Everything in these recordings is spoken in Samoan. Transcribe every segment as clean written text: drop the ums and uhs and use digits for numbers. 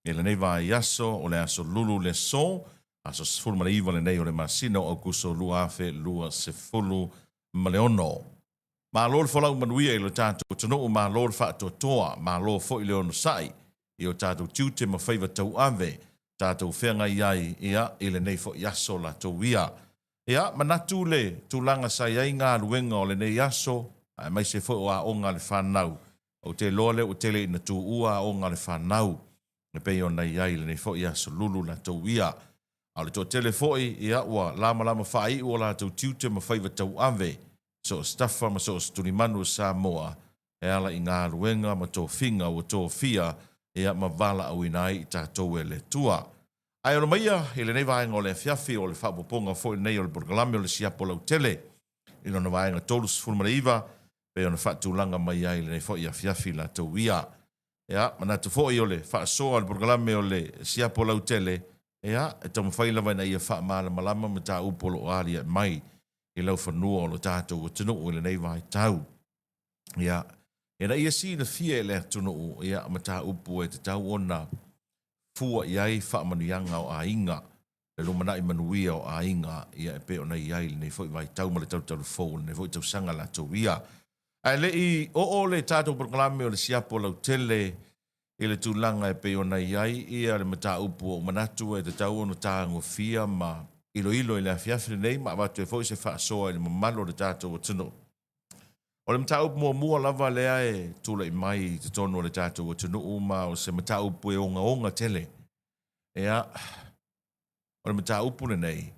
I lenei vaiaso, o le aso Lulu le aso, aso 19 lenei o le masina o Aokuso 2026. Malo le folau manuia i lo tatou atunuu, malo le faatoatoa, malo foi le onosai i o tatou tiute ma faiva tauave, tatou feagai ai ia i lenei foi aso latou ia. Ia, manatu le tulaga sa i ai galuega o lenei aso, aemaise foi o aoga a le fanau. Ou te iloa lea ua tele ina tuua aoga a le fanau e pei ona i ai i lenei foi aso Lulu latou ia. A o le toatele foi, ia, ua lamalama faaiu o latou tiute ma faiva tauave, so o se tafa ma so o se tulimanu o Samoa e ala i galuega ma tofiga ua tofia, ia, ma valaauina ai i tatou e le Atua. Ae ono maia i lenei vaega o le afiafi o le faaopoopoga foi lenei o le polokalame o le siapo lautele i lona vaega 39 pei ona faatulaga mai ai i lenei foi afiafi latou ia. Ia, manatu foi o le faasoa o le polokalame o le siapo lautele, ia, e taumafai lava ina ia faamalamalama mataupu o lo o aliae mai i laufanua o lo tatou atunuu i lenei vaitau. Ia, ina ia silafia e le atunuu, ia, mataupu e tatau ona fua i ai faamanuiaga o aiga, le lumanai manuia o aiga, ia e pei ona i ai i lenei foi vaitau ma le talutalu fou o lenei foi tausaga latou ia. Ae le i oo le tatou polokalame o le siapo lautele i le tulaga e pei ona i ai ia le mataupu ua ou manatu e tatau ona tagofia ma iloilo i le afiafi lenei ma avatu ai foi se faasoa i le mamalu o le tatou atunuu. O le mataupu muamua lava lea e tulai mai i totonu o le tatou atunuu ma o se mataupu e ogaoga tele. Ia, o le mataupu lenei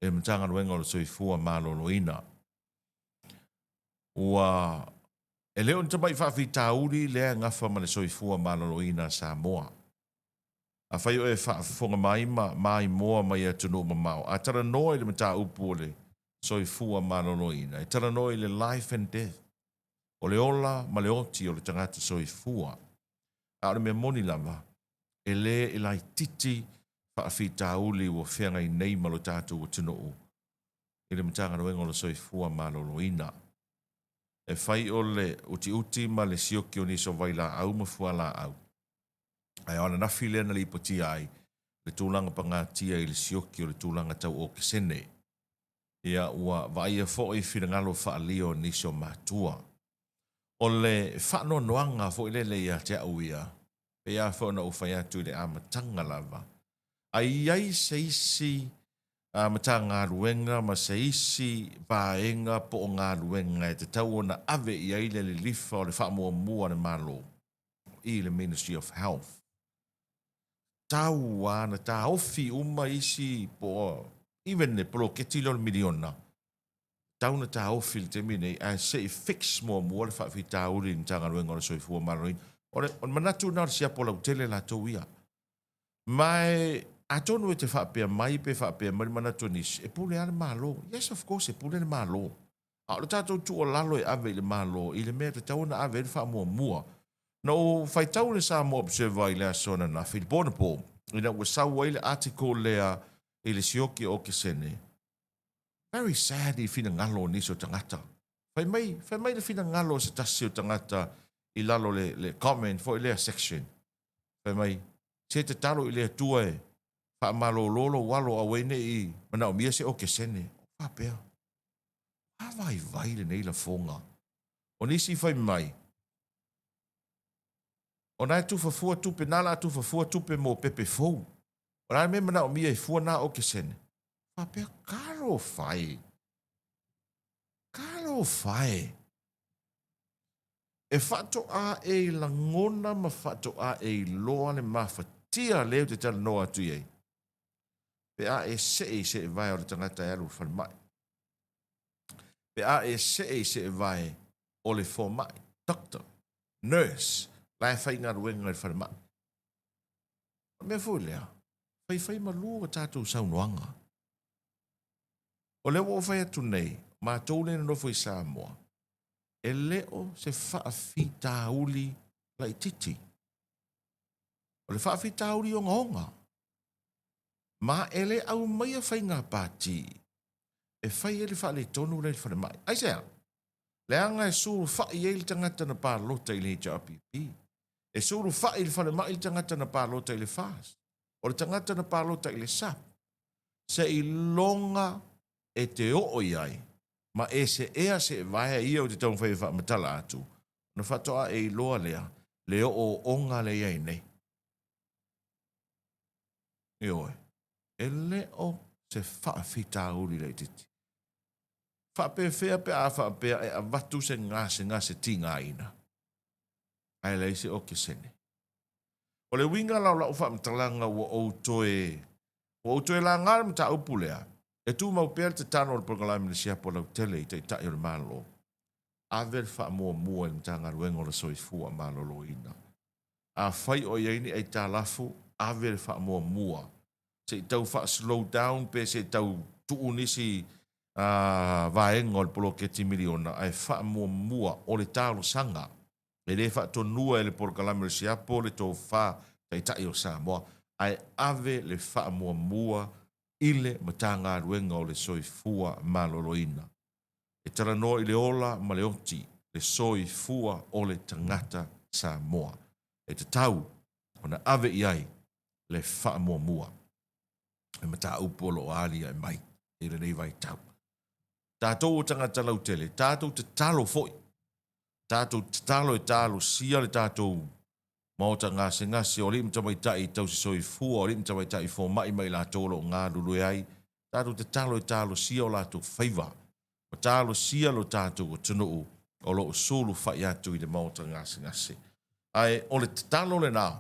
i le Matagaluega o le Soifua Maloloina. Ua e le o ni tamai faafitauli lea e gafa ma le soifua maloloina a Samoa. Afai o e faafofoga mai ma maimoa mai atunuu mamao, a talanoa i le mataupu o le soifua maloloina, e talanoa i le life and death, o le ola ma le oti o le tagata soifua. A o le mea moni lava, e le e laitiiti faafitauli ua feagai nei ma lo tatou atunuu i le Matagaluega o le Soifua Maloloina. E fai o le utiuti ma le sioki o nisi o vailaau ma fualaau, ae o ananafi lea na lipotia ai le tulaga pagatia i le sioki o le tulaga tau okesene. Ia ua vaaia foi finagalo faaalia o nisi o matua. O le faanoanoaga foi lele ia te au ia, pei lava foi ona ou fai atu i le amataga lava, a i ai se isi Matagaluega ma se isi vaega po o galuega e tatau ona ave i ai le lilifa o le faamuamua a le Malo, i le Ministry of Health. Tau lava na taofi uma isi po o even le poloketi lea o le miliona, tau na taofi i le taimi lenei ae se i fix muamua le faafitauli i le Matagaluega o le Soifua Maloloina. O le manatu lena o le siapo lautele latou ia. Ma e atonu e te faapea mai pe faapea mai le manatu o nisi, e pule lava le Malo. Yes, of course, e pule le Malo. A o le tatou tuualalo e ave i le Malo i le mea e tatau ona ave ai le faamuamua. Na ou faitau i le Samoa Observer i le aso ananafi, i le po anapo, ina ua sau ai le article lea i le sioki o Okesene. Very sad i finagalo o nisi o tagata. Fai mai, fai mai le finagalo o se tasi o tagata i lalo le, le comment foi lea section. Fai mai, se tatalo i le Atua e faamalolo lou alo aua ne i manaomia se okesene. Faapea, a vaivai lenei lafoga. O nisi fai mai, o na e tufa fua tupe, na la tufa fua tupe mo pepe fou. O le a le mea e manaomia e fua na okesene? Faapea, talofa e! Talofa e! E faatoa e lagona ma faatoa e iloa le mafatia lea ou te talanoa atu i ai, pe a e see i seevae o le tagata e alu i le falemai, pe a e see i seevae o le fomai, doctor, nurse, la e faigaluega i le falemai. O le mea foi lea, faifai malu a tatou saunoaga. O lea ua ou fai atu nei, matou lea e nonofo i Samoa, e le o se faafitauli laitiiti. O le faafitauli ogaoga. Ma e le aumaia faiga pati e fai ai le faaletonu lea i le falemai. Aisea? Leaga e sulufai ai le tagata na palota i le HRPP. E sulufai i le falemai le tagata na palota i le FAST. O le tagata na palota i le SUP, seiloga e te oo i ai ma e seea seevaea ia ou te taumafai e faamatala atu, ona faatoa e iloa lea le ooooga lea e i ai nei. Ioe, e le o se faafitauli laitiiti. Faapefea pe a faapea e avatu se gasegase tigaina, ae leai se okesene. O le uiga la o lau faamatalaga ua ou toe ua ou toe laga le mataupu lea, e tumau pea le tatalo a le Polokalame o le Siapo Lautele i Taitai o le Malo, ave le faamuamua i le Matagaluega o le Soifua Maloloina. Afai o i ai ni aitalafu, ave le faamuamua se i tau faa-slow down pe se i tau tuu nisi vaega o le poloketi miliona ae faamuamua o le talosaga. E le faatonua e le polokalame o le siapo le tofa Taitai o Samoa ae ave le faamuamua i le Matagaluega o le Soifua Maloloina. E talanoa i le ola ma le oti, le soifua o le tagata Samoa. E tatau ona ave i ai le faamuamua i mataupu o lo o aliae mai i lenei vaitau. Tatou o tagata lautele, tatou tatalo foi, tatou tatalo e talosia le tatou maota gasegase o alii ma tamaitai tausi soifua, o alii ma tamaitai fomai ma i latou o lo o galulue ai, tatou tatalo e talosia o latou faiva ma talosia lo tatou atunuu o lo o sulufai atu i le maota gasegase. Ae o le tatalo lena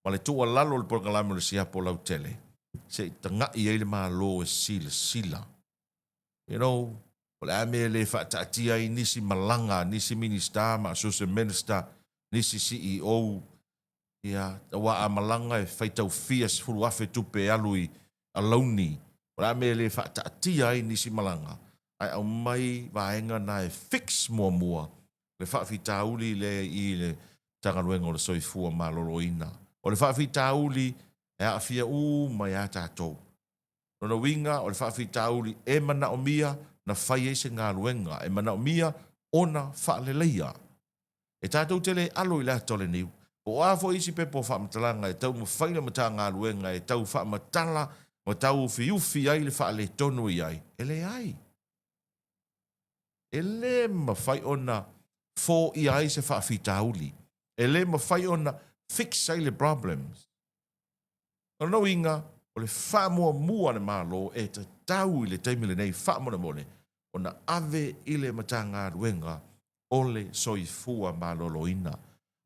ma le tuualalo o le polokalame o le siapo lautele, se i tagai ai le Malo e silasila. You know, o le a mea e le faataatia ai nisi malaga a nisi Minisita ma Associate Minister, nisi CEO, ia, aua a malaga e faitau fia 10,000 tupe e alu i alauni. O le a mea e le faataatia ai nisi malaga, ae aumai vaega na e fix muamua le faafitauli lea i le Matagaluega o le Soifua Maloloina. O le faafitauli e aafia uma ia tatou. Lona uiga, o le faafitauli e manaomia na fai ai se galuega, e manaomia ona faaleleia. E tatou te le alo i le ata o le niu, po o a foi isi pepa o faamatalaga e taumafai le Matagaluega e tau faamatala ma tauufiufi ai le faaletonu i ai, e leai. E le mafai ona foia ai se faafitauli. E le mafai ona fix ai le problems. O lona uiga, o le faamuamua a le Malo e tatau i le taimi lenei faamolemole ona ave i le Matagaluega o le Soifua Maloloina.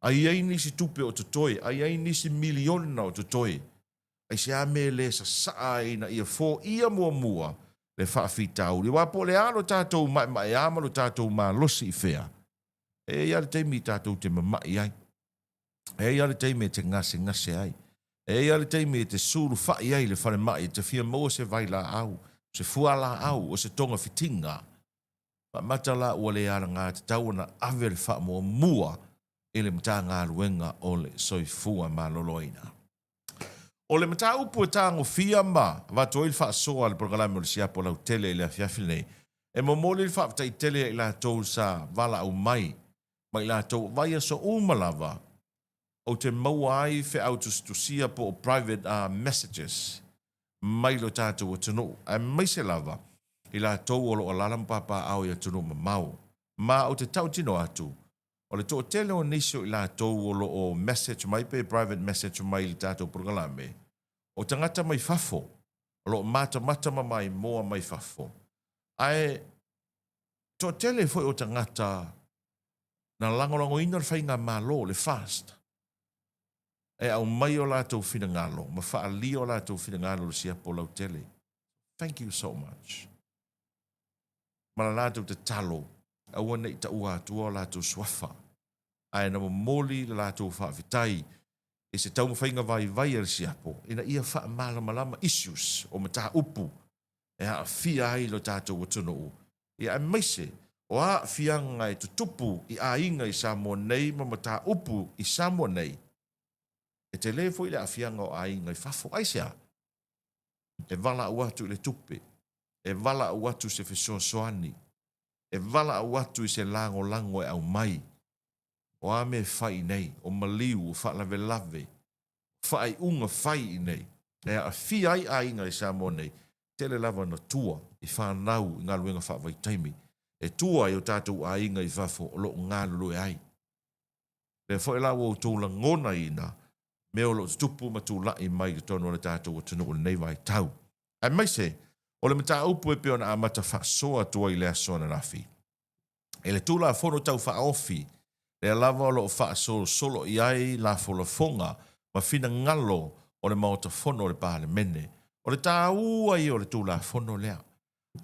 A i ai nisi tupe o totoe, a i ai nisi miliona o totoe, aisea mea e le sasaa ai ina ia foia muamua le faafitauli? Aua po o le a lo tatou maemaea ma lo tatou malosi i fea, e i ai lava le taimi tatou te mamai ai. E i ai lava le taimi e te gasegase ai. E i ai lava le taimi e te sulufai ai i le falemai e te fia maua se vailaau, se fualaau, o se togafitiga. Faamata la ua le alagatatau ona ave le faamuamua i le Matagaluega o le Soifua Maloloina. O le mataupu e tagofia ma avatu ai le faasoa a le polokalame o le Siapo Lautele i le afiafi lenei, e momoli le faafetai tele ia i latou sa valaau mai ma i latou vaiaso uma lava ou te maua ai feau tusitusia po o private messages mai lo tatou atunuu, aemaise lava i latou o lo o alaala ma papaaao i atunuu mamao. Ma ou te tautino atu, o le toatele o nisi o i latou o lo o message mai pe private message mai i le tatou polokalame, o tagata mai fafo, o lo o matamata ma maimoa mai fafo. Ae toatele foi o tagata na lagolagoina le faigamalo, le FAST, e aumai o latou finagalo ma faaalia o latou finagalo i le siapo lautele. Thank you so much. Ma la latou tatalo, aua ne i taua atua o latou suafa, ae na momoli le latou faafetai i se taumafaiga vaivai a le siapo ina ia faamalamalama issues o mataupu e aafia ai lo tatou atunuu, ia aemaise o aafiaga e tutupu i aiga i Samoa nei ma mataupu i Samoa nei. E tele foi le aafiaga o aiga i fafo. Aisea? E valaau atu i le tupe, e valaau atu i se fesoasoani, e valaau atu i se lagolago e aumai. O a mea e fai i nei, o maliu, o faalavelave, o faaiuga fai i nei, e aafia ai aiga i Samoa nei, tele lava na tua i fanau i galuega faavaitaimi, e tua i o tatou aiga i fafo o lo o galulue ai. Lea foi la ua outou lagonaina mea o lo o tutupu ma tulai mai i totonu o le tatou atunuu i lenei vaitau. Aemaise o le mataupu e pei ona amata faasoa atu ai i le aso ananafi. I le Tulafono Tau Faaofi, lea lava o lo o faasolosolo i ai lafolafoga ma finagalo o le Maota Fono o le Palemene. O le taua ia o le Tulafono lea.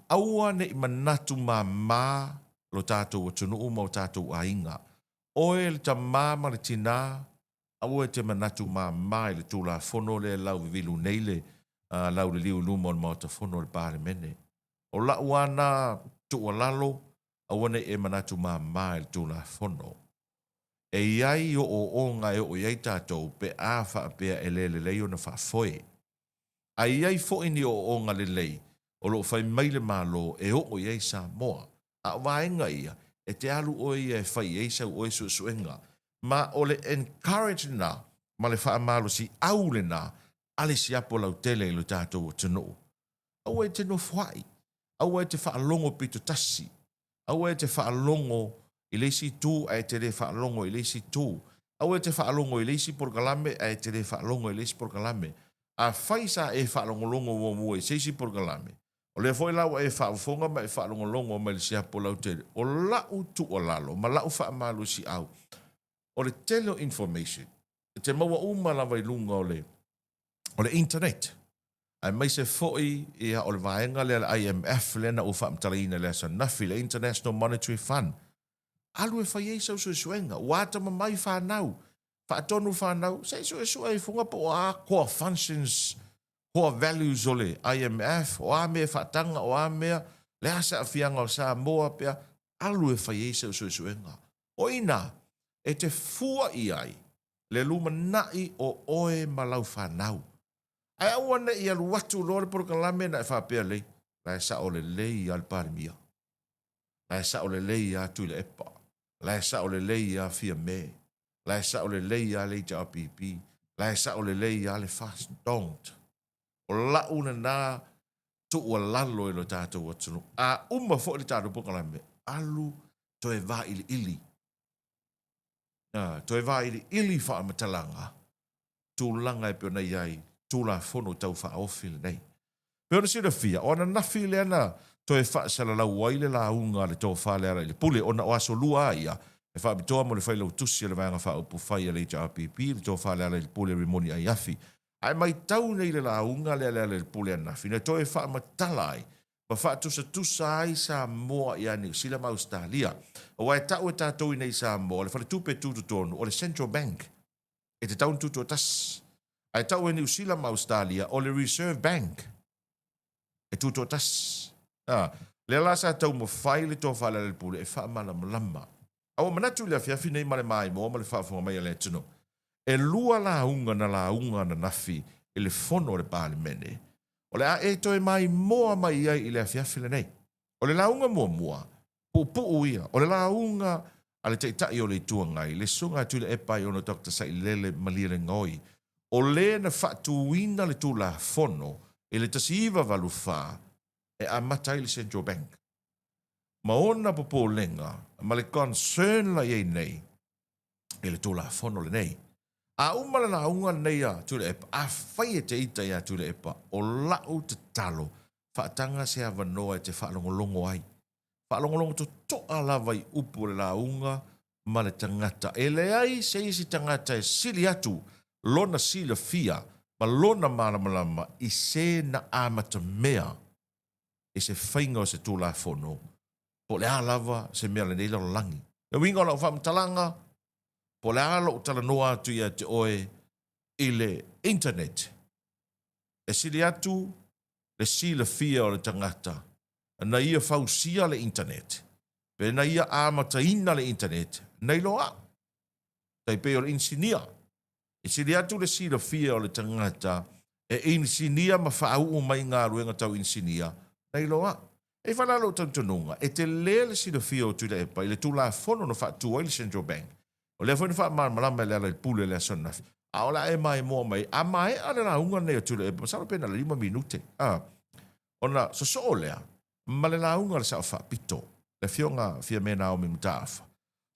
Aua ne i manatu mama lo tatou atunuu ma o tatou aiga. Oe le tama ma le tina, aua e te manatu mama i le Tulafono lea e lauvivilu nei le lauliliu i luma o le Maota Fono o le Palemene. O la'u a na tuualalo, aua ne i e manatu mama i le Tulafono. E i ai ooooga e oo i ai tatou pe a faapea e le lelei ona faafoe. Ae i ai foi ni ooooga lelei o lo o fai mai le Malo e oo i ai Samoa. A o vaega ia, e te alu oe ia e fai i ai sau oe suesuega. Ma o le encourage lena ma le faamalosiau lena a le siapo lautele i lo tatou atunuu. Aua e te nofoai, aua e te faalogo pito tasi, aua e te faalogo i le isi itu ae te le faalogo i le isi itu, aua e te faalogo i le isi polokalame ae te le faalogo i le isi polokalame. Afai sa e faalogologo muamua i se isi polokalame, o lea foi la ua e faafofoga ma e faalogologo mai i le siapo lautele, o la'u tuualalo ma la'u faamalosiau, o le tele o information e te maua uma lava i luga o le o le internet, aemaise foi ia o le vaega lea le IMF lea na ou faamatalaina i le aso ananafi, le International Monetary Fund. Alu e fai ai sau suesuega, ua atamamai fanau, faatonu fanau, se i suesue ai fuga po o a core functions, core values o le IMF, o a mea e faataga, o a mea, le a se aafiaga o Samoa pe a, alu e fai ai sau suesuega. O i ina e te fua i ai le lumanai o oe ma lau fanau. Ae aua ne i alu atu loa le polokalame na e faapea lei, la e sao lelei a le Palemia, la e sao lelei a Tuilaepa, la e sao lelei a Fiame, la e sao lelei a le HRPP, la e sao lelei a le FAST. Don't. O la'u lena tuualalo i lo tatou atunuu. A uma foi le tatou polokalame, alu toe vailiili. Toe vailiili faamatalaga tulaga e pei ona i ai Tulafono Tau Faaofi lenei. Pei ona silafia, o ananafi lea na toe faasalalau ai le lauga a le Tofa Lealailepule ona o aso lua a ia e faapitoa mo le Failautusi a le Vaega Faaupufai a le HRPP, le Tofa Lealailepule Rimoni Aiafi. Ae matau nei le lauga lea a Lealailepule ananafi na toe faamatala ai ma faatusatusa ai Samoa ia Niu Sila ma Ausetalia. Aua e tau e tatou i nei i Samoa, o le faletupe tutotonu o le Central Bank e tatau ona tutoatasi. Ae tau e Niu Sila ma Ausetalia o le Reserve Bank e tutoatasi. A, lea la sa taumafai le Tofa Lealailepule e faamalamalama. A ua manatu i le afiafi nei ma le maimoa ma le faafofoga mai a le atunuu, e lua lauga na lauga ananafi i le fono a le Palemene, o le a e toe maimoa mai ai i le afiafi lenei. O le lauga muamua, puupuu ia, o le lauga a le Taitai o le Itu Agai, le Susuga a Tuilaepa Aiono Doctor Sailele Malielegaoi, o le na faatuina le Tulafono i le 1984 e amata ai le Central Bank. Ma ona popolega ma le concern la i ai nei i le Tulafono lenei. A uma le lauga lenei a Tuilaepa, afai e te ita ia Tuilaepa, o la'u tatalo, faataga se avanoa e te faalogologo ai. Faalogologo toto'a lava i upu o le lauga ma le tagata. E leai se isi tagata e sili atu lona silafia ma lona malamalama i se na amatamea i se faiga o se Tulafono, po o le a lava se mea o lenei lalolagi. Le uiga o lau faamatalaga, po o le a lou talanoa atu ia te oe i le internet, e sili atu le silafia o le tagata na ia fausia le internet, pe na ia amataina le internet, nai lo au. Tai pei o le inisinia. E sili atu le silafia o le tagata e inisinia ma faauu mai galuega tau inisinia, nai lo au. E i ai lou talitonuga, e tele le silafia o Tuilaepa i le Tulafono na faatu ai le Central Bank. O lea foi na faamalamalama e Lealailepule i le aso ananafi, a o le a e maimoa mai, a maea le lauga lenei a Tuilaepa, masalo pe na o le 5 minute, a, ona sosoo lea ma le lauga a le Sao Faapito, le Afioga Fiame Naomi Mataafa,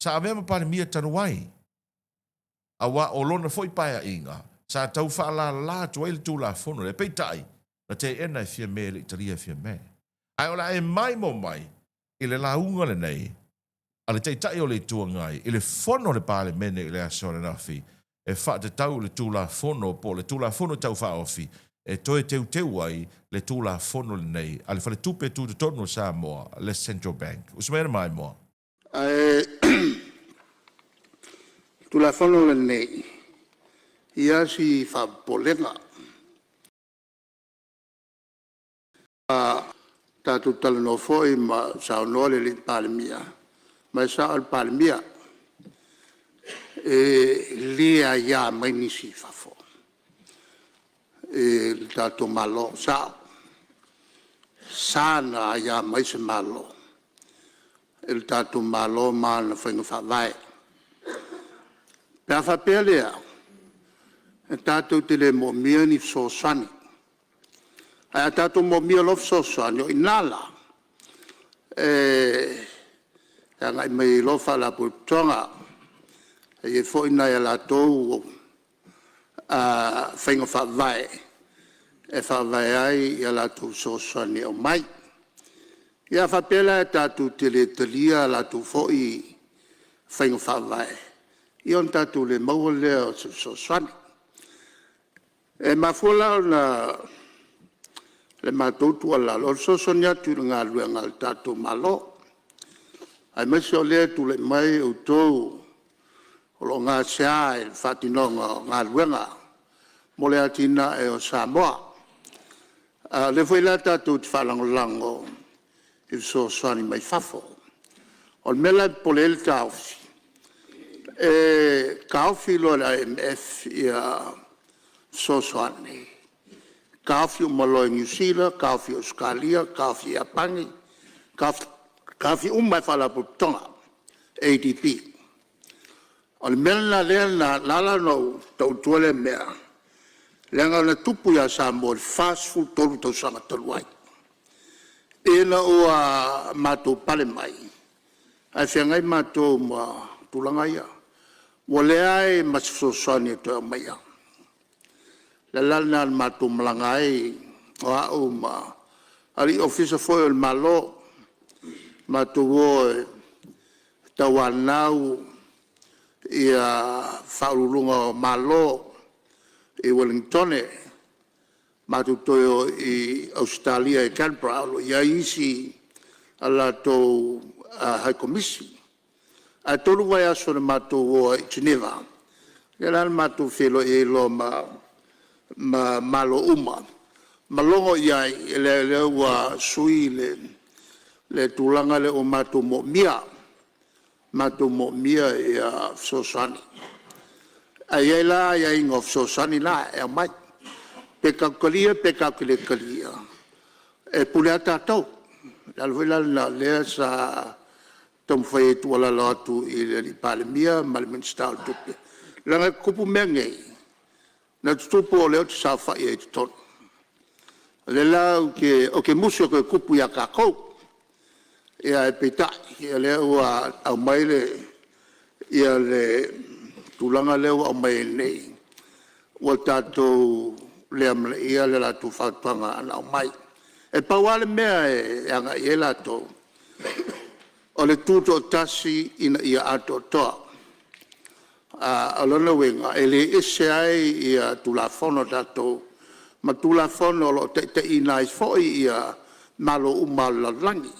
sa avea ma Palemia talu ai, aua o lona foi paeaiga sa tau faalala atu ai le Tulafono lea, peitai, na teena e Fiame e le i talia e Fiame. Ae o le a e maimoa mai i le lauga lenei a le Taitai o le Itu Agai i le Fono a le Palemene i le aso ananafi e faatatau i le Tulafono po o le Tulafono Tau Faaofi e toe teuteu ai le Tulafono lenei a le Faletupe Tutotonu o Samoa, le Central Bank. Usu mai le maimoa. Ae o le Tulafono lenei, e i ai lava si faapopolega. Ua tatou talanoa foi ma saunoa le Palemia, ma e sao le Palemia, e le aia mai nisi i fafo i le tatou Malo. E sao, e sa ona aia mai se Malo i le tatou Malo ma ana Faiga Faavae. Pe a faapea la, e tatou te le moomia ni fesoasoani, ae a tatou moomia loa fesoasoani, o i ina la e agai mai ai loa Faalapotopotoga. E i ai foi nai a latou faiga faavae e faavae ai a latou fesoasoani e aumai. Ia a faapea la tatou te le talia a latou foi faiga faavae, ia ona tatou le maua lea o se fesoasoani. E mafua la ona o le matou tuualalo, o le fesoasoani atu i le galuega a le tatou Malo, aemaise o lea e tulai mai outou o lo o gasea i le faatinoga o galuega mo le atinae o Samoa. A o lea foi la tatou te faalagolago i fesoasoani mai fafo. O le mea la e popole ai le taofi, e taofi loa e le IMF fesoasoani, taofi uma loa e Niu Sila, taofi e Ausetalia, taofi e Iapani, taofi uma lava e Faalapotopotoga ADB. O le mea lena lea na ala ona ou tau atua lea mea, leaga na tupu ia Samoa i le 43 tausaga talu ai, ina ua matou pale mai ae feagai matou ma tulaga ia, ua leai ma se fesoasoani e toe aumaia. O le ala la lena na matou malaga ai o au ma alii Ofisa foi o le Malo, matou o e tauanau Faauluuluga o Malo i Ueligitone, matou toe o i Ausetalia i Canberra o lo o i ai isi a latou High Komisi. Ae 3 vaiaso na matou o ai i Geneva lea la na matou feiloai ai loa ma Malo uma ma logo i ai, o lea ua sui le tulaga lea ua matou moomia, matou moomia fesoasoani. Ae i ai la aiaiga o fesoasoani la e aumai, pe tatou te talia pe tatou te le talia, e pule lava tatou. O le ala foi la lena o lea sa taumafai ai e tuualalo atu i le Palemia ma le Minisita o Tupe, leaga e tutupu mea nei, na tutupu o lea ou te saofai ai i totonu. O lea la ou te musu e toe tupu ia tatou. Ae peitai o lea ua aumai le tulaga lea ua aumai ai nei, ua tatou le amanaia le latou fautuaga na aumai. E pau lava le mea e agai i ai latou, o le tutoatasi ina ia atoatoa. O lona uiga e le ese ai Tulafono a tatou ma Tulafono o lo o taitaiina ai foi Malo uma lava o le lalolagi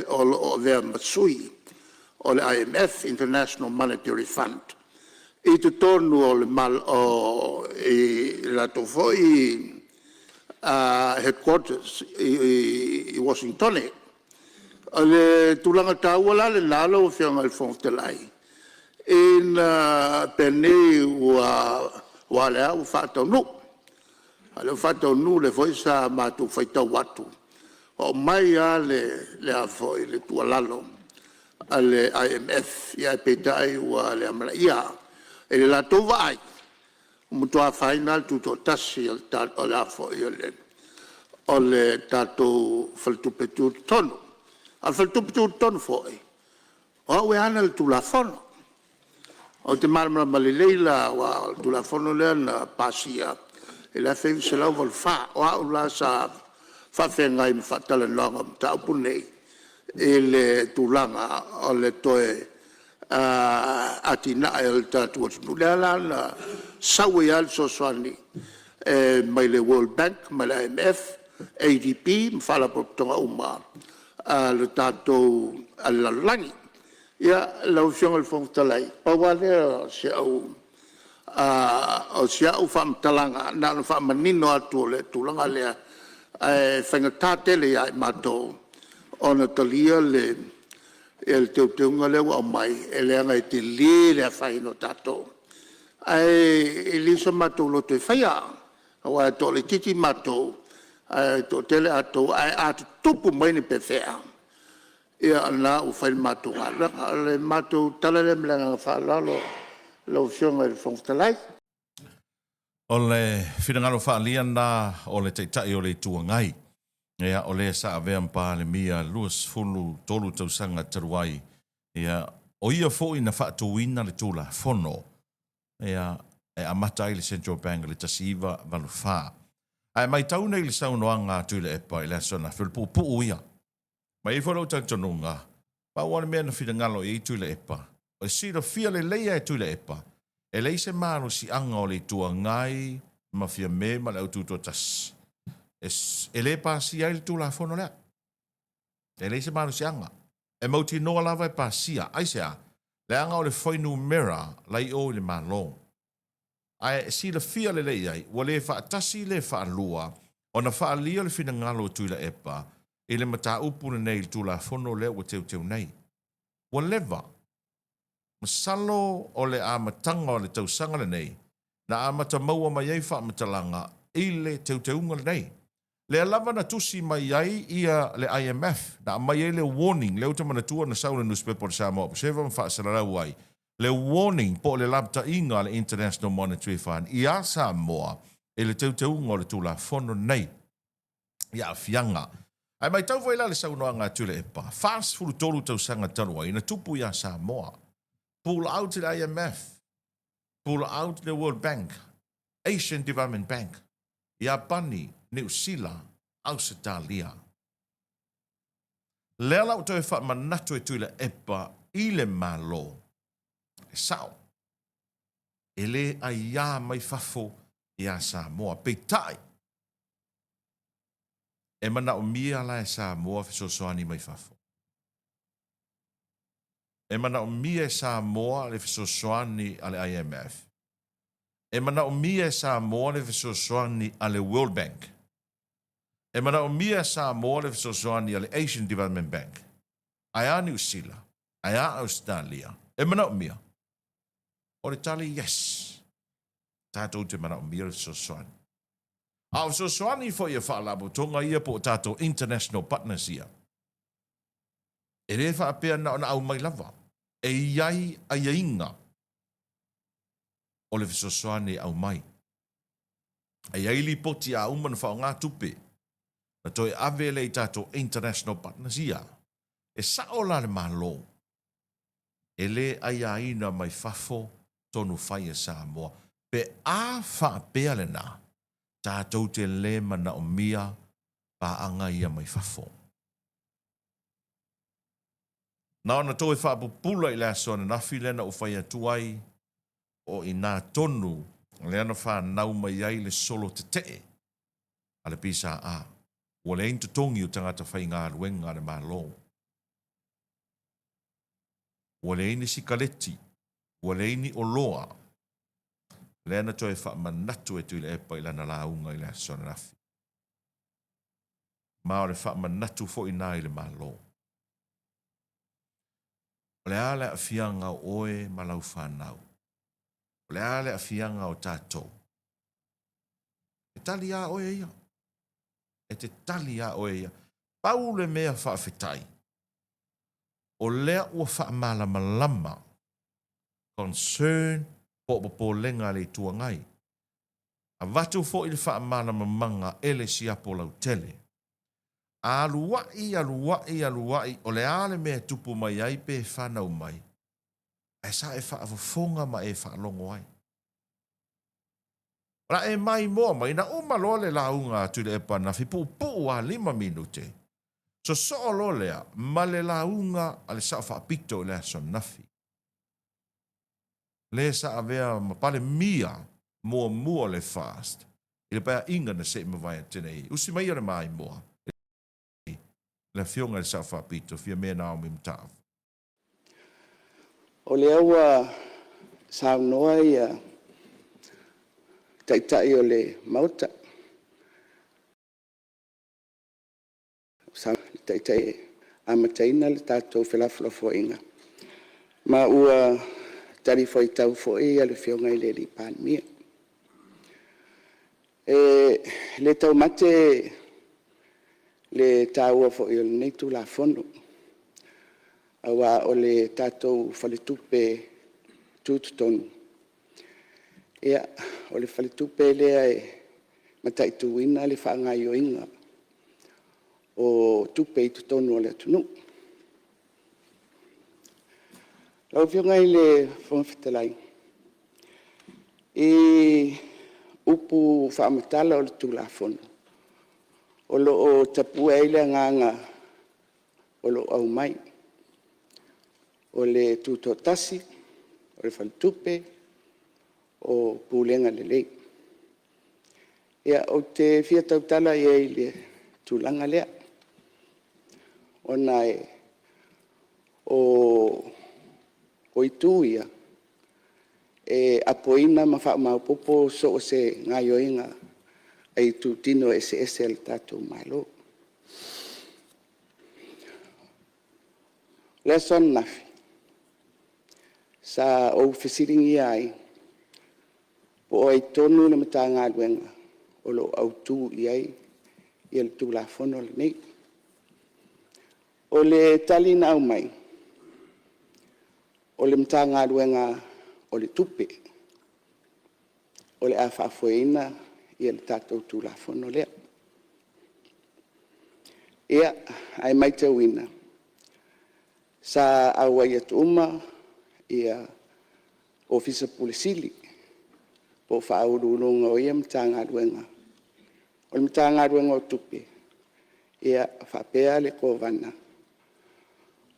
o lo o avea ma sui o le IMF, International Monetary Fund i totonu o le latou foi Headquarters i Uasinitone. O le tulaga taua la lena lau Afioga i le Fofoga Fetalai, ina penei aua o lea lava ua faataunuu, o lea ua faataunuu lea foi sa matou faitau atu, ua aumai lava le tuualalo. a le IMF, ae peitai ua le amanaia. I le latou vaai ua matua afaina lava le tutoatasi o le tatou Faletupe Tutotonu. A o le Faletupe Tutotonu foi o au e ana le Tulafono. Ou te malamalama lelei la aua o le Tulafono lea na pasia i le 1984. O au la sa faafeagai ma faatalanoaga o mataupu nei i le tulaga o le toe atinae o le tatou atunuu, lea la na sau ai lava le fesoasoani mai le World Bank ma le IMF, ADB ma Faalapotopotoga uma a le tatou lalolagi. Ia, lau Afioga i le Fofoga Fetalai, pau lava lea o si au faamatalaga na ona faamanino atu o le tulaga lea, ae faigata tele ia i matou ona talia le teuteuga lea ua aumai e leaga e tele le afaina o tatou, ae leai so matou loto e faia aua e toalaitiiti matou ae toatele outou. Ae a tutupu mai ni pefea, ia o lena ua fai le matou galuega. O le matou tala lea ma le agaga faaaloalo lau Afioga i le Fofoga Fetalai. O le finagalo faaalia lena o le Taitai o le Itu Agai, ia, o le sa avea ma Palemia i le 23 tausaga talu ai, ia, o ia foi na faatuina le Tulafono, ia, e amata ai le Central Bank i le 1984. Ae matau nei i le saunoaga a Tuilaepa i le aso ananafi, o le puupuu ia. Ma e i ai foi lou talitonuga, pau lava le mea na finagalo i ai Tuilaepa, e silafia lelei lava e Tuilaepa, e leai se malosiaga o le Itu Agai ma Fiame ma le Au Tutoatasi e le pasia ai le Tulafono lea. E leai se malosiaga. E mautinoa lava e pasia. Aisea? Leaga o le fuainumera la i o i le Malo. Ae silafia lelei ai, ua le faatasi le faalua ona faaalia le finagalo o Tuilaepa i le mataupu lenei i le Tulafono lea ua teuteu nei. Ua leva. Masalo o le amataga o le tausaga lenei na amata maua mai ai faamatalaga i le teuteuga lenei. Lea lava na tusi mai ai ia le IMF, na aumai ai le warning, lea ou te manatua na sau i le nusipepa o le Samoa Observer ma faasalalau ai le warning po o le lapataiga a le International Monetary Fund iā Samoa i le teuteuga o le Tulafono nei i aafiaga. Ae matau foi la le saunoaga a Tuilaepa, 43 tausaga talu ai na tupu iā Samoa, pull out le IMF, pull out le World Bank, Asian Development Bank, Iapani, Niu Sila, Ausetalia. Lea la ua toe faamanatu e Tuilaepa i le Malo, e sao, e le aiā mai fafo iā Samoa. Peitai, e manaomia la e Samoa fesoasoani mai fafo. E manaomia e Samoa le fesoasoani a le IMF. E manaomia e Samoa le fesoasoani a le World Bank. E manaomia e Samoa le fesoasoani a le Asian Development Bank. Ae a Niu Sila? Ae a Ausetalia? E manaomia? O le tali, yes. Tatou te manaomia le fesoasoani. A o fesoasoani foi a Faalapotopotoga ia po o tatou international partners ia, e le faapea na ona aumai lava. E i ai aiaiga o le fesoasoani e aumai. E i ai lipoti a uma ona faaaoga tupe, ona toe ave lea i tatou international partners ia. E sao la le Malo, e le aiaina mai fafo tonu fai a Samoa. Pe a faapea lena, tatou te le manaomia paaga ia mai fafo. Na ona toe faapupula i le aso ananafi lea na ou fai atu ai, o i ina tonu lea na fanau mai ai le solo tetee a le PSA. Ua leai ni totogi o tagata faigaluega a le Malo. Ua leai ni sikaleti, ua leai ni oloa. Lea na toe faamanatu e Tuilaepa i lana lauga i le aso ananafi. Ma o le faamanatu foi na i le Malo. O le a le aafiaga o oe ma lau fanau? O le a le aafiaga o tatou? E tali a oe ia. E te tali a oe ia. Pau le mea faafetai. O lea ua faamalamalama concern po o popolega a le Itu Agai. Avatu foi le faamalamalamaga e le siapo lautele. A aluai, aluai, aluai, o le a le mea e tupu mai ai pe fanau mai, ae sa e faafofoga ma e faalogo ai. O le a e maimoa mai, na uma loa le lauga a Tuilaepa ananafi, puupuu lava, 5 minute, sosoo loa lea ma le lauga a le Sao Faapito i le aso ananafi. Le sa avea ma Palemia muamua o le FAST i le paeaiga na se i mavae atu nei. Usi mai o le maimoa i le Afioga i le Sao Faapito, Fiame Naomi Mataafa. O lea ua saunoa ia Taitai o le Maota, le Taitai e amataina le tatou felafolafoaiga, ma ua talifuaitau foi le Afioga i le Palemia. E le taumate le taua foi o lenei Tulafono, aua o le tatou Faletupe Tutotonu, o le faletupe lea e mataituina le faagaoioiga o tupe i totonu o le atunuu. Lau Afioga i le Fofoga Fetalai, i upu faamatala o le Tulafono, o lo o tapue ai le agaga o lo o aumai, o le tutoatasi, o le faletupe, o pulega lelei. Ia, ou te fia tautala i ai i le tulaga lea, ona o itu ia, e apoina ma faamaopoopo so o se gaoioiga a itutino eseese o le tatou Malo. O le aso ananafi sa ou fesiligia ai po o ai tonu le Matagaluega o lo o autu i ai le Tulafono lenei. O le tali na aumai, o le Matagaluega o le Tupe o le a faafoeina le tatou Tulafono lea. Ia, ae matauina sa auai atu uma Ofisa Pule Sili po o Faauluuluga o ia Matagaluega, o le Matagaluega o Tupe faapea le Kovana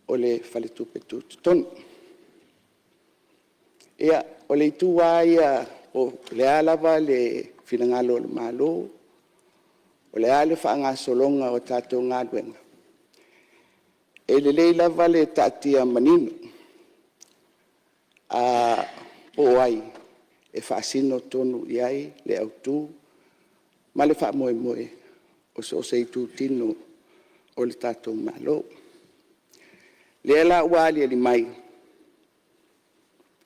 o le Faletupe Tutotonu. Ia, o le itu lava ia po o le a lava le finagalo o le Malo, o le a le faagasologa o tatou galuega, e lelei lava le taatia manino po o ai e faasino tonu i ai le autu ma le faamoemoe o so o se itutino o le tatou Malo. O lea la ua aliali mai,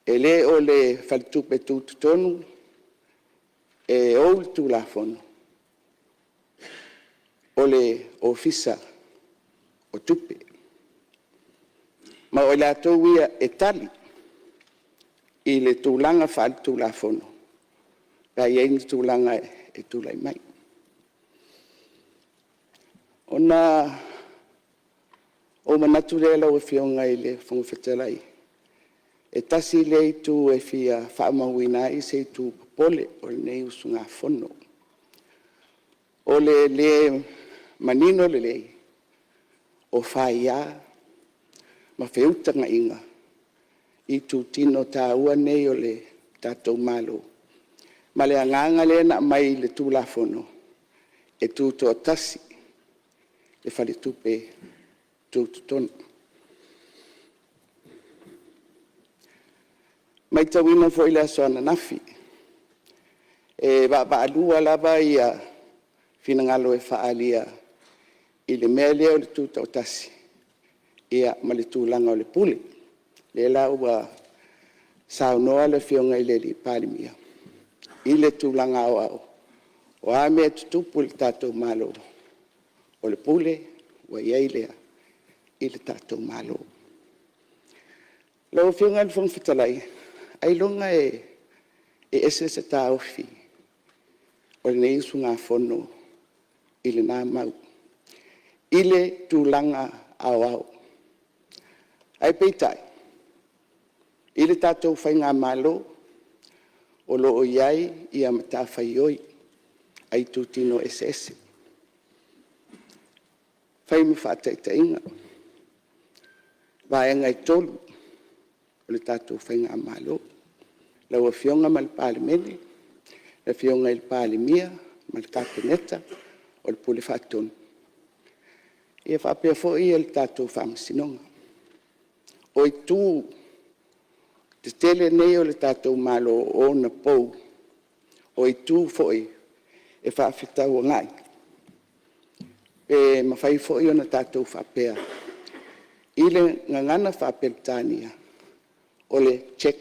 e le o le Faletupe Tutotonu e ou le Tulafono, o le Ofisa o Tupe. Ma o i latou ia e tali i le tulaga faale-Tulafono pe a i ai ni tulaga e tulai mai. Ona ou manatu lea lau Afioga i le Fofoga Fetalai, e tasi lea itu e fia faamauina ai se itu popole o lenei usugafono, o le le manino lelei o faia ma feutagaiga i itutino taua nei o le tatou Malo, ma le agaga lea na aumai i le Tulafono, e tutoatasi le Faletupe Tutotonu. E matauina foi i le aso ananafi, e vaavaalua lava finagalo e faaalia i le mea lea o le tutoatasi ma le tulaga o le pule. O lea la ua saunoa le Afioga i le Palemia i le tulaga aoao, o a mea e tutupu i le tatou Malo, o le pule ua i ai lea i le tatou Malo. Lau Afioga i le Fofoga Fetalai, ailoga e ese se taofi o lenei usugafono i lena mau i le tulaga aoao. Ae peitai i le tatou faigamalo, o lo o i ai matafaioi a itutino eseese. Fai ma faataitaiga, vaega e 3 o le tatou faigamalo, lau Afioga ma le Palemene, le Afioga i le Palemia ma le Kapeneta, o le Pule Faatonu faapea foi le tatou Faamasinoga. O itu tetele nei o le tatou Malo o ona pou, o itu foi e faafetauagai pe mafai foi ona tatou faapea i le gagana faa-Peretania, o le check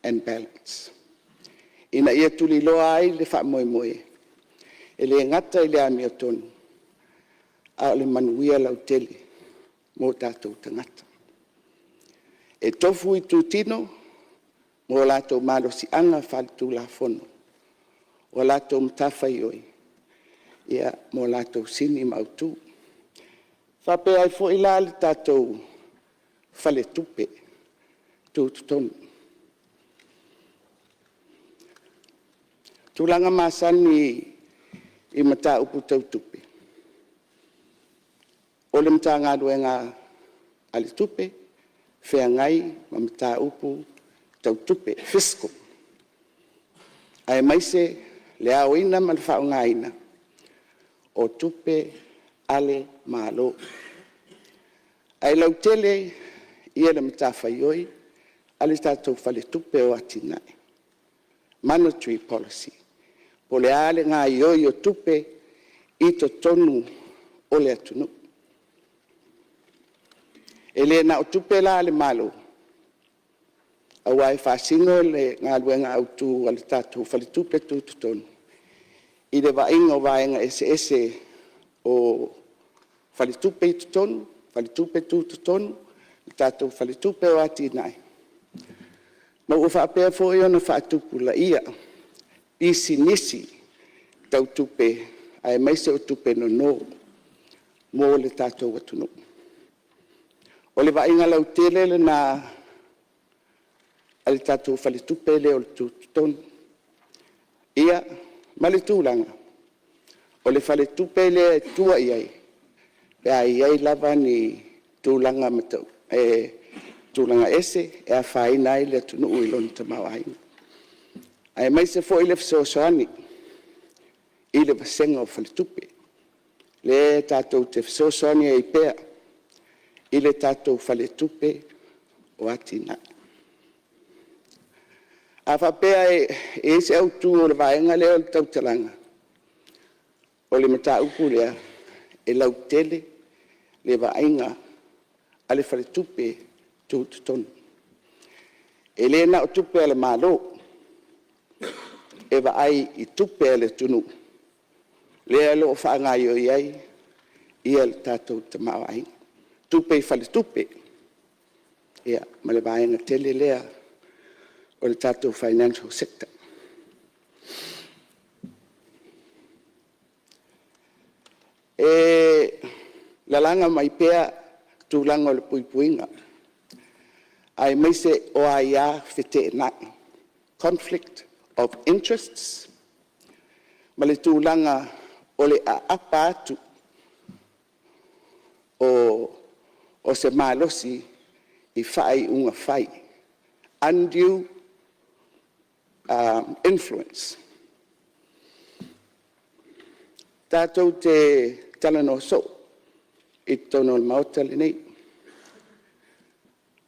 and balance, ina ia tuliloa ai le faamoemoe, e le gata i le amiotonu, a o le manuia lautele mo o tatou tagata. E tofu itutino ma o latou malosiaga faale-Tulafono, o latou matafaioi ma o latou sini ma autu. E faapea ai foi la le tatou Faletupe Tutotonu. O tulaga masani i mataupu tau tupe, o le Matagaluega a le Tupe, feagai ma mataupu tau tupe, fiscal, aemaise le aoina ma le faaaogaina o tupe a le Malo. Ae lautele le matafaioi a le tatou Faletupe o Atinae, Monetary Policy, po o le a le gaoioi o tupe i totonu o le atunuu. E le na o tupe la a le Malo, aua e faasino le galuega autu a le tatou Faletupe Tutotonu i le vaaiga o vaega eseese o faletupe i totonu, faletupe tutotonu, le tatou Faletupe o Atinae, ma ua faapea foi ona faatupulaia pisinisi tau tupe aemaise o tupe nono mo le tatou atunuu. O le vaaiga lautele lena a le tatou Faletupe lea o le Tutotonu, ia ma le tulaga o le faletupe lea e tua i ai pe a i ai lava ni tulaga ese e afaina ai le atunuu i lona tamaoaiga, aemaise foi le fesoasoani i le vasega o faletupe, lea tatou te fesoasoani ai pea i le tatou Faletupe o Atinae. A faapea e i ai se autu o le vaega lea o le tautalaga, o le mataupu lea, e lautele le vaaiga a le Faletupe Tutotonu. E le na o tupe a le Malo, e vaai i tupe a le atunuu lea o lo o faagaoioi ai le tatou tamaoaiga, tupe i faletupe ma le vaega tele lea o le tatou Financial Sector. E lalaga mai pea tulaga o le puipuiga aemaise o aia feteenai, conflict of interests ma le tulaga o le aapa atu o se malosi i faaiuga fai, undue influence. Tatou te talanoa soo i totonu o le Maota lenei,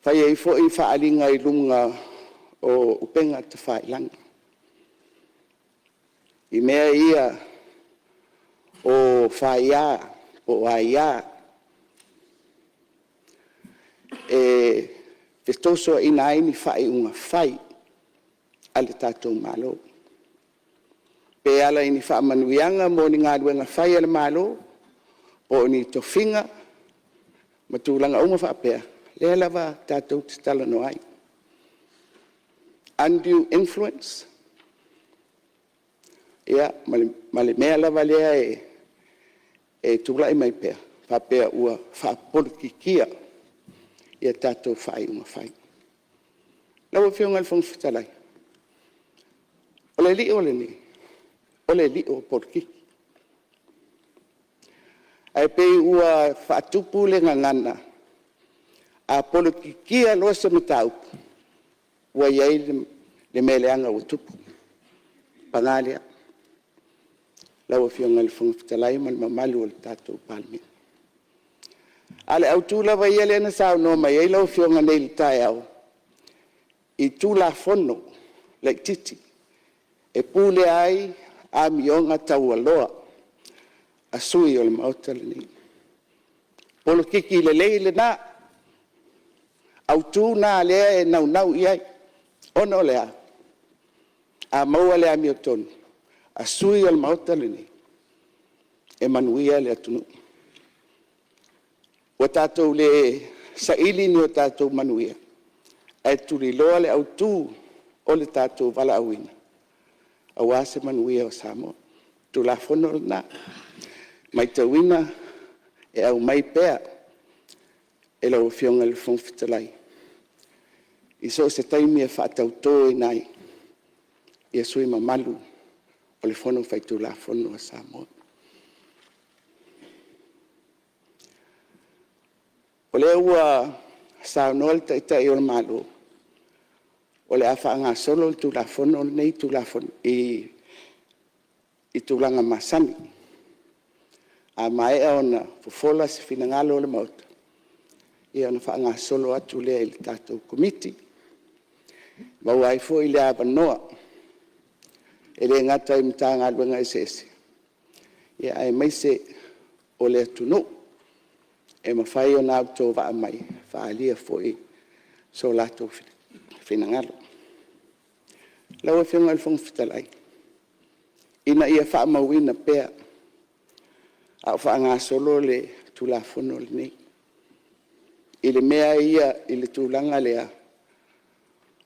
fai ai foi faaaliga i luga o upega tafailagi i mea ia o faia po o aia e fetosoaina ai ni faaiuga fai a le tatou Malo, pe ala i ni faamanuiaga mo ni galuega fai a le Malo, po o ni tofiga ma tulaga uma faapea, lea lava tatou te talanoa ai. undue influence ma le mea lava lea e tulai mai pea, faapea ua faapolokikia tatou faaiuga fai. Lau Afioga i le Fofoga Fetalai, o le lio lenei, o le lio o polokiki. Ae pei ua faatupu le gagana, a polokikia loa se mataupu, ua i ai le mea leaga ua tupu. Paga lea, lau Afioga i le Fofoga Fetalai ma le mamalu o le tatou Palemene. A o le autu lava ia lea na saunoa mai ai lau Afioga nei i le taeao, i Tulafono laitiiti e pulea ai amioga taualoa a sui usufono o le Maota lenei. Polokiki lelei lena, autu na lea e naunau i ai, ona o le a? A maua le amiotonu a sui usufono o le Maota lenei, e manuia le atunuu. Ua tatou le saili ni o tatou manuia, ae tuliloa le autu o le tatou valaauina aua se manuia o Samoa. O le Tulafono lena, e matauina e aumai pea e lau Afioga i le Fofoga Fetalai i so o se taimi e faatautoina ai sui usufono mamalu o le Fono Faitulafono a Samoa. O lea ua saunoa le Taitai o le Malo o le a faagasolo le Tulafono lenei i tulaga masani. A maea ona fofola se finagalo o le Maota, ia ona faagasolo atu lea i le tatou Komiti, e maua ai foi le avanoa e le gata i Matagaluega eseese, aemaise o le atunuu e mafai ona autovaa mai e faaalia foi so latou finagalo. Lau Afioga i le Fofoga Fetalai, ina ia faamauina pea a o faagasolo le Tulafono lenei i le mea ia i le tulaga lea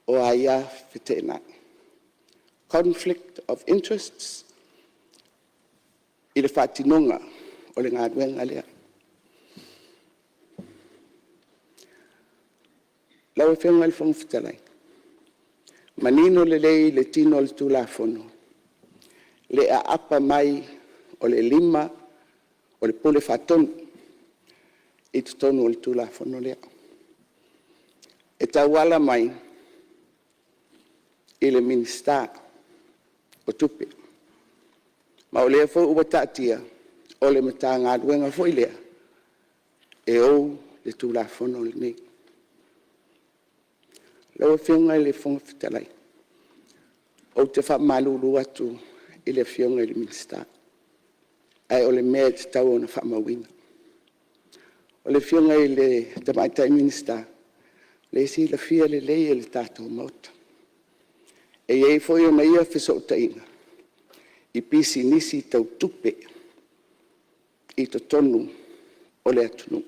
o aia feteenai, conflict of interests i le faatinoga o le galuega lea. Lau Afioga i le Fofoga Fetalai, e manino lelei i le tino o le Tulafono le aapa mai o le lima o le Pule Faatonu i totonu o le Tulafono lea, e tauala mai i le Minisita o Tupe. Ma o lea foi ua taatia o le Matagaluega foi lea e ou le Tulafono lenei. Lau Afioga i le Fofoga Fetalai, ou te faamalulu atu i le Afioga i le Minisita, ae o le mea e tatau ona faamauina. O le Afioga i le Tamaitai Minisita, o lea e silafia lelei e le tatou Maota, e i ai foi ona ia fesootaiga i pisinisi tau tupe i totonu o le atunuu.